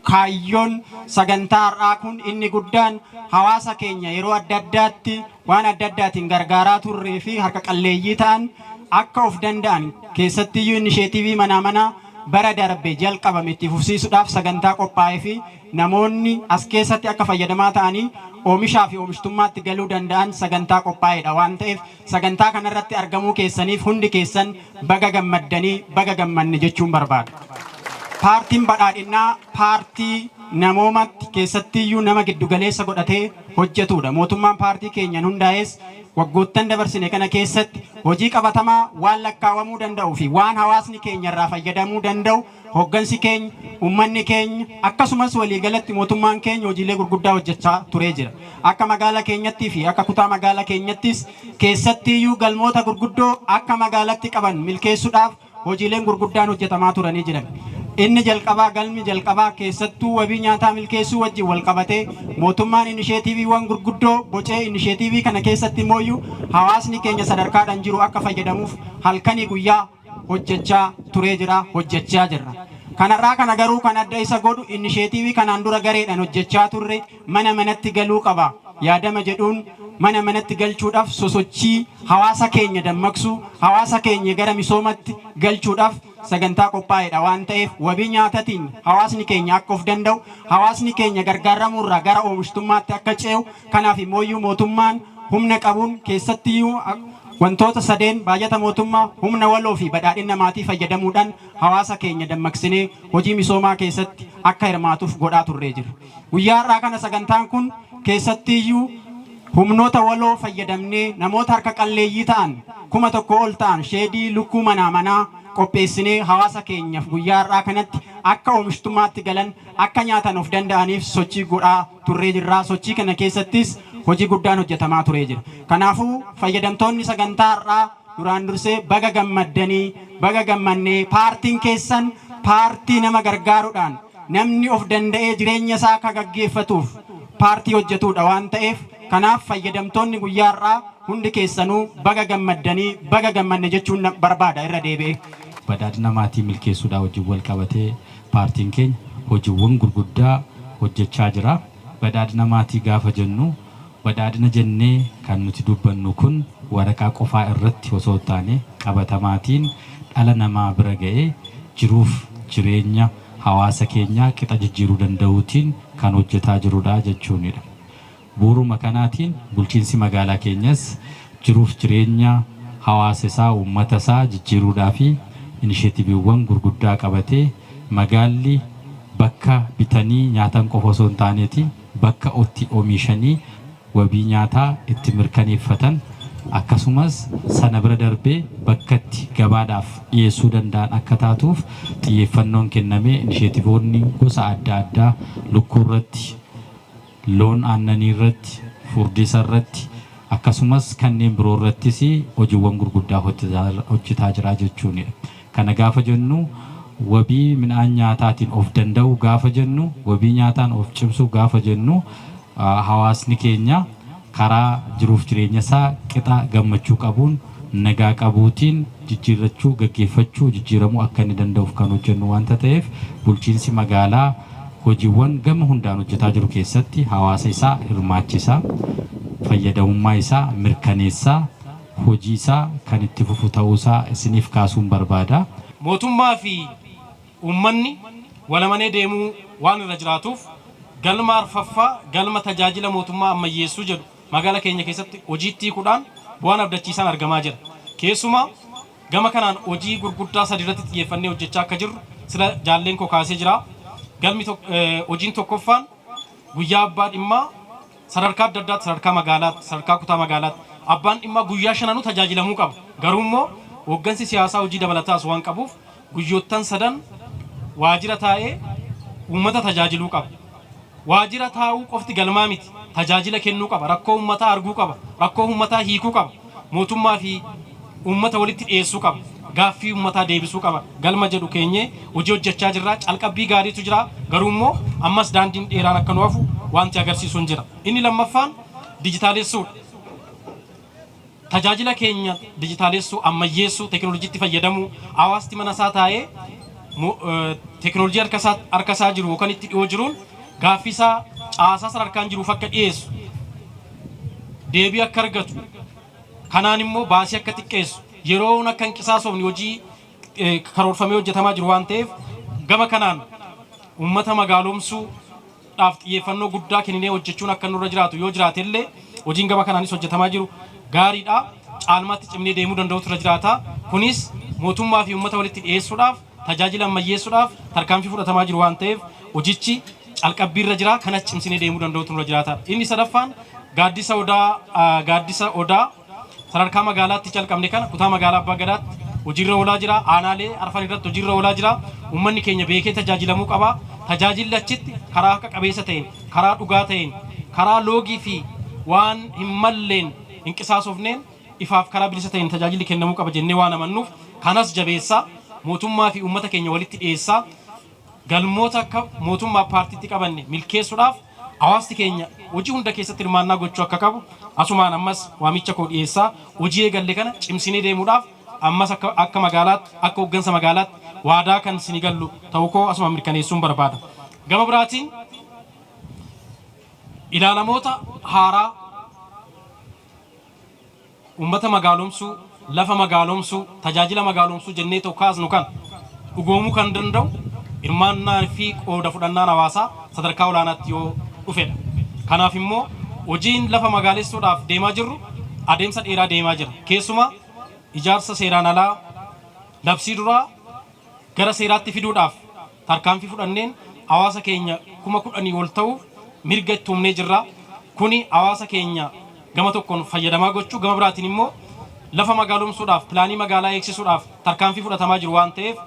Kaayyoon sagantaa har'aa kun inni guddaan hawaasa keenya yeroo adda addaatti waan adda addaatiin gargaaraa turree fi harka qalleeyyii ta'an akka of danda'an, keessattiyyuu inisheetiivii manaa manaa bara darbe jalqabame itti fufsiisuudhaaf sagantaa qophaa'ee fi namoonni as keessatti akka fayyadamaa ta'anii oomishaa fi oomishtummaatti galuu danda'an sagantaa qophaa'edha waan ta'eef, sagantaa kanarratti argamuu keessaniif hundi keessan baga gammaddanii, baga gammanne jechuun barbaada. Paartiin Badhaadhinnaa paartii namoomatti, keessattiyyuu nama giddugaleessa godhatee hojjetudha. Mootummaan paartii keenyan hundaa'es waggoottan dabarsine kana keessatti hojii qabatamaa waan lakkaawamuu danda'uu fi waan hawaasni keenya irraa fayyadamuu danda'u hoggansi keenya, uummanni keenya, akkasumas waliigalatti mootummaan keenya hojiilee gurguddaa hojjechaa turee jira. Akka magaala keenyattii fi akka kutaa magaala keenyattis keessattiyyuu galmoota gurguddoo akka magaalatti qaban milkeessuudhaaf hojiileen gurguddaan hojjetamaa turanii jiran. Inni jalqabaa, galmi jalqabaa, keessattuu wabii nyaataa milkeessuu wajjin wal qabatee mootummaan inisheetiiviiwwan gurguddoo bocee, inisheetiivii kana keessatti immoo hawaasni keenya sadarkaadhaan jiru akka fayyadamuuf halkanii guyyaa hojjechaa turee jira, hojjechaa jirra. Kanarraa kana garuu kan adda isa godhu, inisheetiivii kanaan dura gareedhaan hojjechaa turre mana manatti galuu qaba yaadama jedhuun, mana manatti galchuudhaaf sosochii hawaasa keenya dammaqsuu, hawaasa keenya gara misoomatti galchuudhaaf sagantaa qophaa'edha waan ta'eef, wabii nyaatatiin hawaasni keenya akka of danda'u, hawaasni keenya gargaaramuurraa gara oomishtummaatti akka ce'u, kanaaf immooyyuu mootummaan humna qabuun, keessattiyyuu wantoota sadeen, baajata mootummaa, humna waloo fi badhaadhina maatii fayyadamuudhaan hawaasa keenya dammaqsinee hojii misoomaa keessatti akka hirmaatuuf godhaa turree jira. Guyyaa har'aa kana sagantaan kun keessattiyyuu humnoota waloo fayyadamnee namoota harka qalleeyyii ta'an 1000 ol ta'an sheedii lukkuu manaa manaa qopheessinee hawaasa keenyaaf guyyaa har'aa kanatti akka oomishtummaatti galan, akka nyaatan of danda'aniif sochii godhaa turree jirra. Sochii kana keessattis hojii guddaan hojjetamaa turee jira. Kanaafuu fayyadamtoonni sagantaa har'aa duraan dursee baga gammaddanii, baga gammannee. Paartiin keessan paartii nama gargaaruudhaan namni of danda'ee jireenya isaa akka gaggeeffatuuf paartii hojjetudha waan ta'eef, kanaaf fayyadamtoonni guyyaa har'aa hundi keessanuu baga gammaddanii, baga gammanne jechuun barbaada irra deebi'ee. Badhaadhina maatii milkeessuudhaa wajjin wal qabatee paartiin keenya hojiiwwan gurguddaa hojjechaa jira. Badhaadhina maatii gaafa jennu, badhaadhina jennee kan nuti dubbannu kun waraqaa qofaa irratti osoo hin taane, qabatamaatiin dhala namaa bira ga'ee jiruuf jireenya hawaasa keenyaa qixa jijjiiruu danda'uutiin kan hojjetaa jirudha jechuunidha. Bu'uuruma kanaatiin bulchiinsi magaalaa keenyas jiruuf jireenya hawaasa isaa, uummata isaa jijjiiruudhaa fi inisheetiiviiwwan gurguddaa qabatee, magaalli bakka bitanii nyaatan qofa osoo hin taaneeti bakka itti oomishanii wabii nyaataa itti mirkaneeffatan, akkasumas sana bira darbee bakka itti gabaadhaaf dhiyeessuu danda'an akka taatuuf xiyyeeffannoon kennamee inisheetiivoonni gosa adda addaa lukkuu irratti, loon aannanii irratti, furdisa irratti, akkasumas kanneen biroo irrattis hojiiwwan gurguddaa hojjetaa jira jechuunidha. Kana gaafa jennu, wabii midhaan nyaataatiin of danda'u gaafa jennu, wabii nyaataan of cimsuu gaafa jennu, hawaasni keenya karaa jiruuf jireenya isaa qixa gammachuu qabuun, nagaa qabuutiin jijjiirrachuu, gaggeeffachuu, jijjiiramuu akka inni danda'uuf kan hojjennu waanta ta'eef, bulchiinsi magaalaa hojiiwwan gama hundaan hojjetaa jiru keessatti hawaasa isaa hirmaachisaa, fayyadamummaa isaa mirkaneessaa hojii isaa kan itti fufu ta'uusaa isiniif kaasuun barbaada. Mootummaa fi uummanni walamanee deemuu waan irra jiraatuuf, galma arfaffaa, galma tajaajila mootummaa ammayyeessuu jedhu magaalaa keenya keessatti hojiitti hiikuudhaan bu'aan abdachiisaan argamaa jira. Keessumaa gama kanaan hojii gurguddaa sadi irratti xiyyeeffannee hojjechaa akka jirru sila jaalleen koo kaasee jira. Galmi hojiin tokkoffaan guyyaa abbaa dhimmaa sadarkaa adda addaatti, sadarkaa magaalaatti, sadarkaa kutaa magaalaatti abbaan dhimmaa guyyaa shananuu tajaajilamuu qaba. Garuu immoo hooggansi siyaasaa hojii dabalataas waan qabuuf guyyoottan sadan waajjira taa'ee uummata tajaajiluu qaba. Waajjira taa'uu qofti galmaa miti. Tajaajila kennuu qaba. Rakkoo uummataa arguu qaba. Rakkoo uummataa hiikuu qaba. Mootummaa fi uummata walitti dhiyeessuu qaba. Gaaffii uummataa deebisuu qaba. Galma jedhu keenyee hojii hojjechaa jirra. Calqabbii gaariitu jira. Garuu immoo ammas daandiin dheeraan akka nu hafu wanti agarsiisu hin jira. Inni lammaffaan dijitaalessuudha. Tajaajila keenya dijitaalessuu, ammayyeessuu, teekinooloojiitti fayyadamuu, hawaasti mana isaa taa'ee Teekinooloojii harka isaa jiru yookaan itti dhiyoo jiruun gaaffii isaa caasaa sadarkaan jiruuf akka dhiyeessu, deebii akka argatu, kanaan immoo baasii akka xiqqeessu, yeroon akka hin qisaasofne hojii karoorfamee hojjetamaa jiru waan ta'eef, gama kanaan uummata magaalomsuudhaaf xiyyeeffannoo guddaa kenninee hojjechuun akka nurra jiraatu yoo jiraate illee, hojiin gama kanaanis hojjetamaa jiru gaariidha. Caalmaatti cimnee deemuu danda'utu irra jiraata. Kunis mootummaa fi uummata walitti dhiyeessuudhaaf, tajaajila ammayyeessuudhaaf tarkaanfii fudhatamaa jiru waan ta'eef, hojichi calqabbiirra jira. Kanas cimsinee deemuu danda'utu nurra jiraata. Inni sadaffaan gaaddisa odaa. Gaaddisa odaa sadarkaa magaalaatti calqabne kana kutaa magaalaa Abbaa Gadaatti hojiirra oolaa jira. Aanaalee arfan irratti hojiirra oolaa jira. Uummanni keenya beekee tajaajilamuu qaba. Tajaajilli achitti karaa haqa qabeessa ta'een, karaa dhugaa ta'een, karaa loogii fi waan hin malleen hin qisaasofneen, ifaaf karaa bilisa ta'een tajaajilli kennamuu qaba jennee waan amannuuf, kanas jabeessaa, mootummaa fi uummata keenya walitti dhiyeessaa, galmoota akka mootummaa paartiitti qabanne milkeessuudhaaf hawaasni keenya hojii hunda keessatti hirmaannaa gochuu akka qabu asumaan ammas waamicha koo dhiyeessaa, hojii eegalle kana cimsinee deemuudhaaf ammas akka magaalaatti, akka hooggansa magaalaatti waadaa kan isinii gallu ta'uu koo asumaan mirkaneessuun barbaada. Gama biraatiin ilaalamoota haaraa uummata magaalomsuu, lafa magaalomsuu, tajaajila magaalomsuu jennee tokko kaasnu kan dhugoomuu kan danda'u hirmaannaa fi qooda fudhannaan hawaasaa sadarkaa olaanaatti yoo dhufedha. Kanaaf immoo hojiin lafa magaalessuudhaaf deemaa jirru adeemsa dheeraa deemaa jira. Keessumaa ijaarsa seeraan alaa labsii duraa gara seeraatti fiduudhaaf tarkaanfii fudhanneen hawaasa keenya 10,000 ol ta'uuf mirga itti uumnee jirra. Kuni hawaasa keenya gama tokkoon fayyadamaa gochuu, gama biraatiin immoo lafa magaalomsuudhaaf, pilaanii magaalaa eegsisuudhaaf tarkaanfii fudhatamaa jiru waan ta'eef,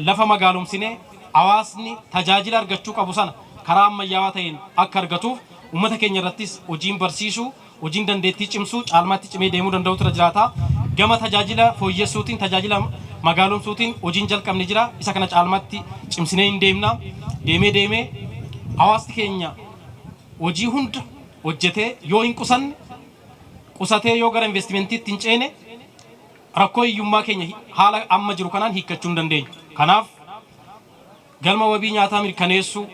lafa magaalomsinee hawaasni tajaajila argachuu qabu sana karaa ammayyaawaa ta'een akka argatuuf uummata keenya irrattis hojiin barsiisuu, hojiin dandeettii cimsuu caalmaatti cimee deemuu danda'utu irra jiraata. Gama tajaajila fooyyessuutiin, tajaajila magaalomsuutiin hojiin jalqabne jira. Isa kana caalmaatti cimsinee hin deemna. Deemee deemee hawaasni keenya hojii hunda hojjetee yoo hin qusanne, qusatee yoo gara investimentiitti hin ceene, rakkoo hiyyummaa keenya haala amma jiru kanaan hiikkachuu hin dandeenyu. Kanaaf galma wabii nyaataa mirkaneessuu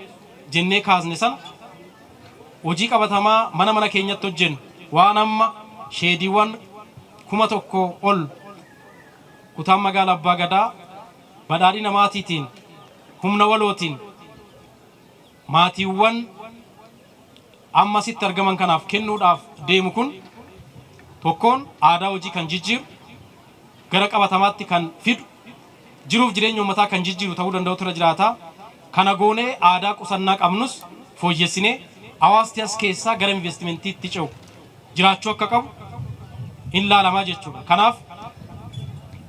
jennee kaasne sana hojii qabatamaa mana mana keenyatti hojjennu, waan amma sheediiwwan 1000 ol kutaan magaalaa Abbaa Gadaa badhaadhina maatiitiin, humna walootiin maatiiwwan amma asitti argaman kanaaf kennuudhaaf deemu kun tokkoon aadaa hojii kan jijjiiru, gara qabatamaatti kan fidu, jiruuf jireenya uummataa kan jijjiiru ta'uu danda'utu irra jiraata. Kana goonee aadaa qusannaa qabnus fooyyessinee hawaasni as keessaa gara investimentiitti ce'u jiraachuu akka qabu hin laalamaa jechuudha. Kanaaf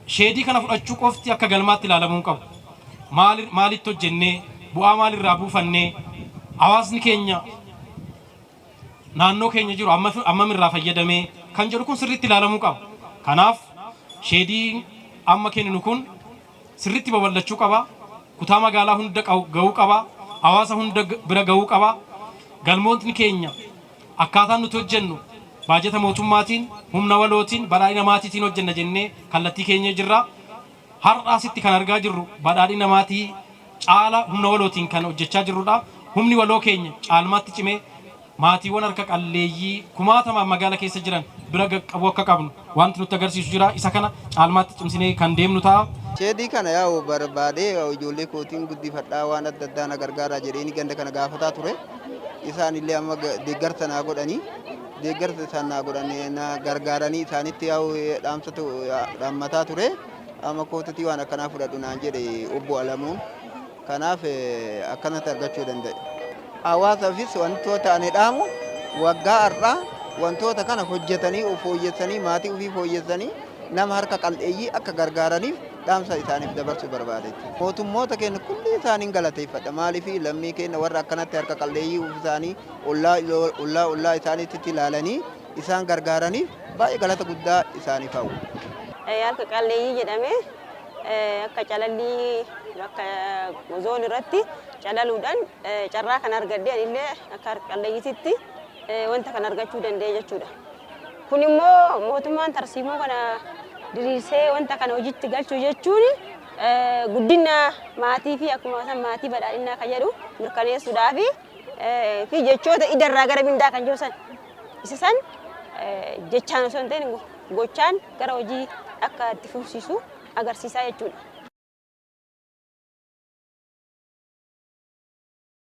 sheedii kana fudhachuu qofti akka galmaatti ilaalamuu hin qabu. Maalitti hojjennee, bu'aa maalirraa buufannee, hawaasni keenya naannoo keenya jiru hammamirraa fayyadamee kan jedhu kun sirriitti ilaalamuu qaba. Kanaaf sheedii amma kenninu kun sirriitti babal'achuu qaba. Kutaa magaalaa hunda ga'uu qaba. Hawaasa hunda bira ga'uu qaba. Galmootni keenya akkaataan nuti hojjennu baajata mootummaatiin, humna walootiin, badhaadhina maatiitiin hojjenna jennee kallattii keenya jirra. Har'a asitti kan argaa jirru badhaadhina maatii caala humna walootiin kan hojjechaa jirrudha. Humni waloo keenya caalmaatti cimee maatiiwwan harka qalleeyyii kumaatamaan magaala keessa jiran bira qaqqabuu akka qabnu wanti nutti agarsiisu jira. Isa kana caalmaatti cimsinee kan deemnu ta'a. Sheedii kana yaa'u barbaadee ijoollee kootiin guddifadhaa, waan adda addaa na gargaaraa jedheeni ganda kana gaafataa ture. Isaan illee amma deeggarsa naa godhanii, deeggarsa isaan naa godhan na gargaaranii, isaanitti yaa'u dhaamsa dhaammataa ture. Amma kootutii waan akkanaa fudhadhu naan jedhe obbo Alamuun. Kanaaf akkanatti argachuu danda'e. Hawaasaafis wantoota ani dhaamu, waggaa har'aa wantoota kana hojjetanii of fooyyessanii, maatii ofii fooyyessanii, nama harka qal'eeyyii akka gargaaraniif dhaamsa isaaniif dabarsuu barbaade. Mootummoota keenya kulli isaaniin galateeffadha. Maaliif lammii keenya warra akkanatti harka qal'eeyyii of isaanii ollaa ollaa ollaa isaaniitti ilaalanii isaan gargaaraniif baay'ee galata guddaa isaaniif hawwu. Harka qalleeyyii jedhamee akka calallii bakka zoon irratti calaluudhaan carraa kan argadhe, anillee akka harka qalleeyyiitti wanta kan argachuu danda'e jechuudha. Kun immoo mootummaan tarsiimoo kana diriirsee wanta kana hojiitti galchuu jechuun Guddina maatii fi akkuma san maatii badhaadhinaa kan jedhu mirkaneessuudhaaf fi jechoota idarraa gara mindaa kan jiru san isa san jechaan osoo hin ta'in gochaan gara hojii akka itti fufsiisu agarsiisaa jechuudha.